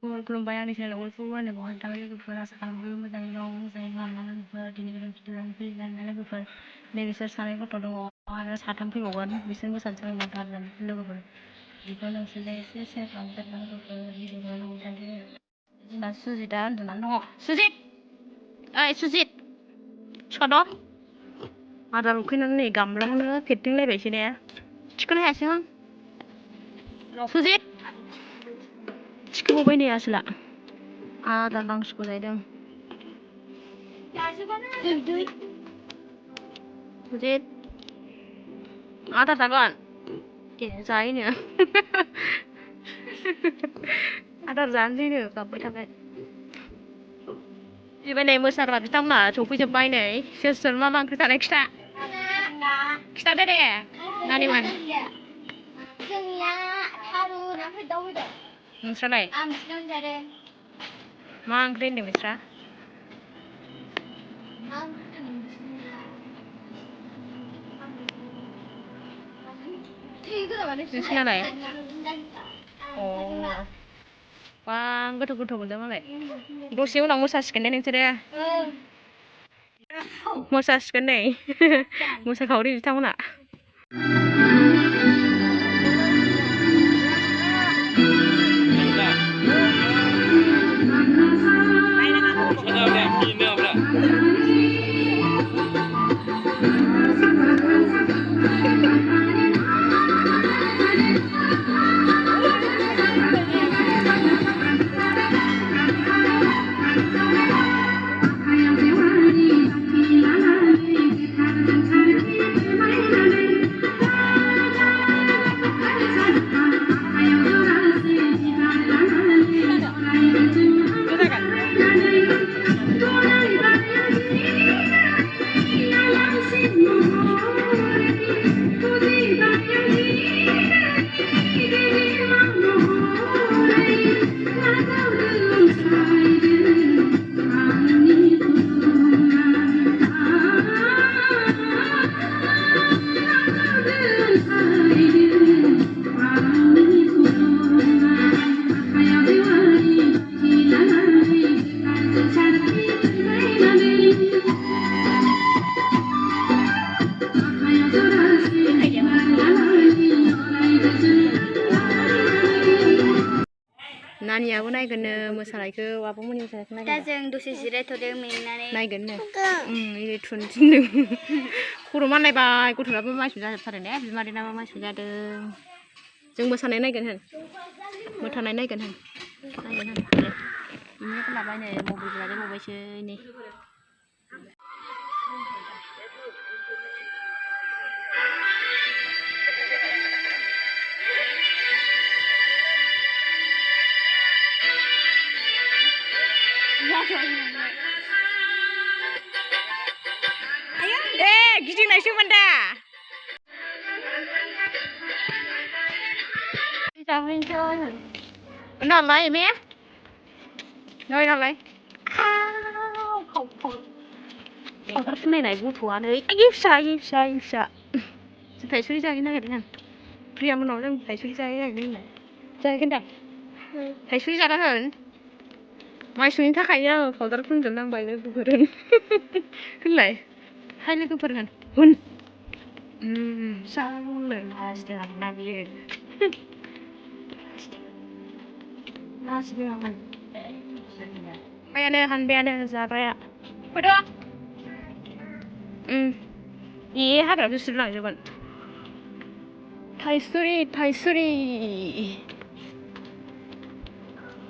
खुलुमबाय आंनि चेनेलाव बयखौबो बरायनाय थाबाय लोगोफोर आसा खालामो मोजाङै दं मोजाङै लानानै लोगोफोर दिनै गोदान फैगोन लोगोफोर नै बिसोर सानै गथ' दङ आरो साथाम फैबावगोन बिसोर मोसानो सोलोंबाय लोगोफोर बेखौ नोंसोरनो एसे सेयार खालामदों लोगोफोर भिडिअखौ नायबाय थादो जोंना सुजितआ उन्दुनानै दङ सुजित ओइ सुजित सिखार' आदार उखैनानै नै गामलाखौनो फेरथिंलायबायसो ने थिखोनो हायासै आं सुजित थिखोबावबाय नै आसोला आदार गांसोखौ जाहैदों सुजित आदार जागोन दे जायोनो आदार जानोसैनो गाबबाय थाबाय फैबाय नै मोसाग्रा बिथांमोना सफैजोब्बाय नै सोर सोर मा मा ओंख्रि जानाय खिथादो दे नानिमोन जोंनिया थारुन ओमफ्राय दाउ बेदर नोंस्रालाय आं बिसिनाव जादों मा ओंख्रि होनदों बिस्रा नोंसिनालाय बा गोथाव गोथाव मोनदों मालाय दसे उनाव मोसासिगोन ने नोंसोरो मोसासिगोन नै मोसाखावरि बिथांमोना नानियाबो नायगोननो मोसानायखौ आब'मोननि मोसानायखौ नायगोन दा जों दसे जिरायथ'दों मेंनानै नायगोननो ओरै थुनो थिनदों खर' मानलायबाय गथ'फ्राबो माइसुं जाजोबथारो ने बिमादैनाबो माइसुं जादों जों मोसानाय नायगोन होन मोसानाय नायगोन होन बिनिखौ लाबाय नै मबाइलबो लादेरबावबायसो नै गिदिंनायसोमोन दा जाहैनोसै नालाय मे नालाय खावथारसो नायनाय गथ'आनो फिसा जों थाइसुरि जाहैनो नागिरदों प्रिया मोनाव जों थाइसुरि जाहैनो नागिरदों जाहैगोन दा थाइसुरि जाना होन माइसुनि थाखायनो आङो पाउदार फुनजोबनांबाय लोगोफोर होनलाय हाय लोगोफोर होन जानो लाजिदों आरोना बियो हानबायानो जाग्राया फैद' बे हाग्रायाव सुस्र लांजोबगोन थाइसुरि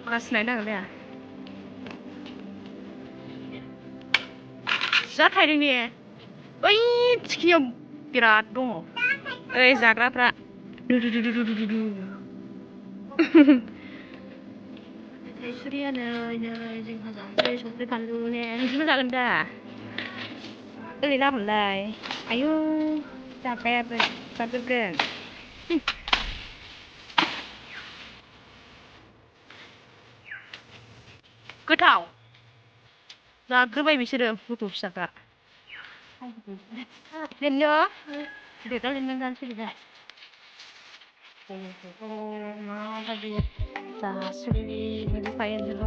बारा सिनायनो नागिरलाया जा थायदों ने ओइ थिखिनियाव बिराद दङ ओइ जाग्राफ्रा थाइसुरियानो जोंहा जानोसै संख्रि फानलु ने नोंसोरबो जागोन दा ओरै लाबोनलाय आयु जाग्रायाबो जाजोबगोन गोथाव जाग्रोबाय बिसोरो गथ' फिसाफ्रा लिरनो जानोसै tadi zasuli lupain dulu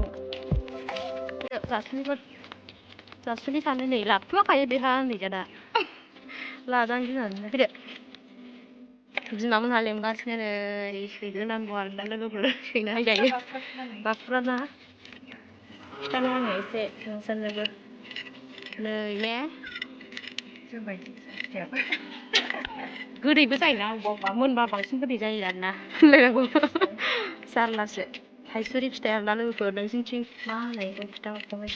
zasuli sana ni lah cuma kayak bilang ni jada lah dan gini tidak Bizim halim kaçına şeyden bu arada da böyle şeyler geliyor. Bak burada. Tamam neyse sen de bu. Ne? Goदैबो जायोना अबेबा मोनबा बांसिन गोदै जायो आरोना लोंनांगौ जारलासो थाइसुरि फिथाइ आरोना लोगोफोर नोंसिनिथिं मा होनो बेखौ फिथा हरबाय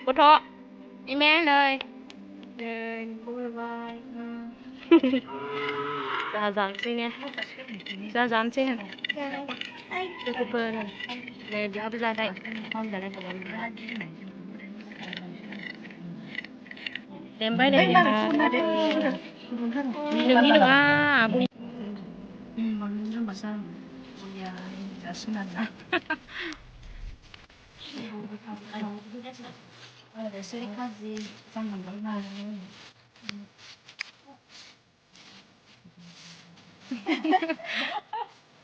गथ' इमे नै बुरबाय जानोसै ने जानोसै लोगोफोर नै बिहाबो जानाय ओंखाम जानाय Dembai deh. Nunggu nunggu abu. Malu masa punya jasunan. Ada sedikit sih sama mana.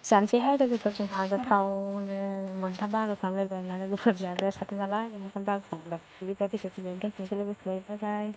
Sanksi hai da gufur jin haga tau monta ba ga famle ba na gufur ja da satu gala ni monta ba ga bi ta ti se ti ben ta se le bi bye bye